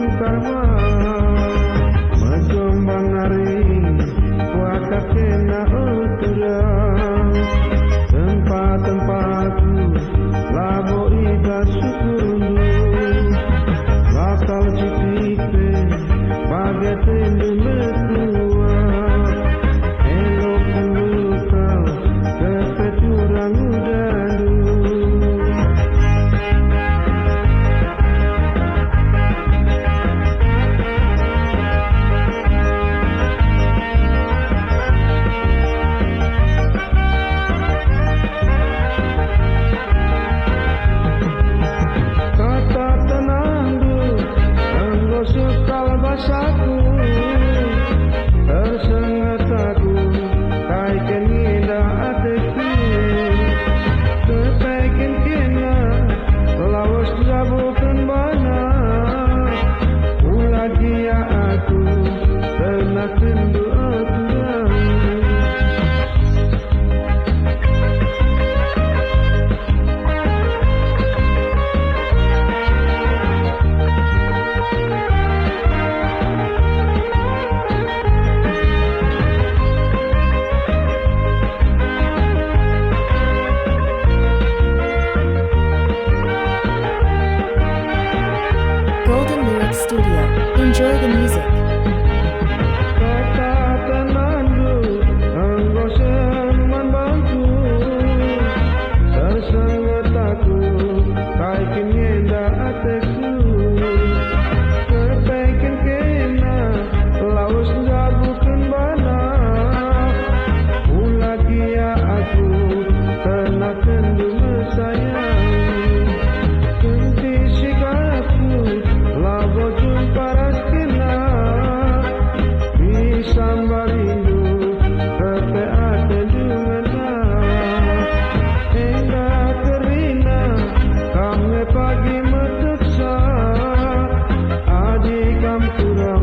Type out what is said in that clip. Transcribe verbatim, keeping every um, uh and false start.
Karma, mejombang nari, kuakap kena o turang. Tempat-tempatku, labo i bas sukurndu. Lakal citik pe, bage tendu mekuah. Elok tendu kal, kepe turang udandu. Kata tenandu enggo sekal basaku, tersenget aku, kai kin ngindah ateku. Kepeken kena, lawes njabuken bana, ula gia aku, tenah tendu aku. Golden Lyrics Studio. Enjoy the music. Kata tenandu enggo seh man bangku, tersenget aku, kai kin ngindah ateku. Kepeken kena, lawes njabuken bana, ula gia aku, tenah tendu me sayang. Kentisik aku, labo jumpa ras kena. Isambar rindu, kete atendu ngena. Enda kerina, kam nge pagi meteksa. Adi kam kurang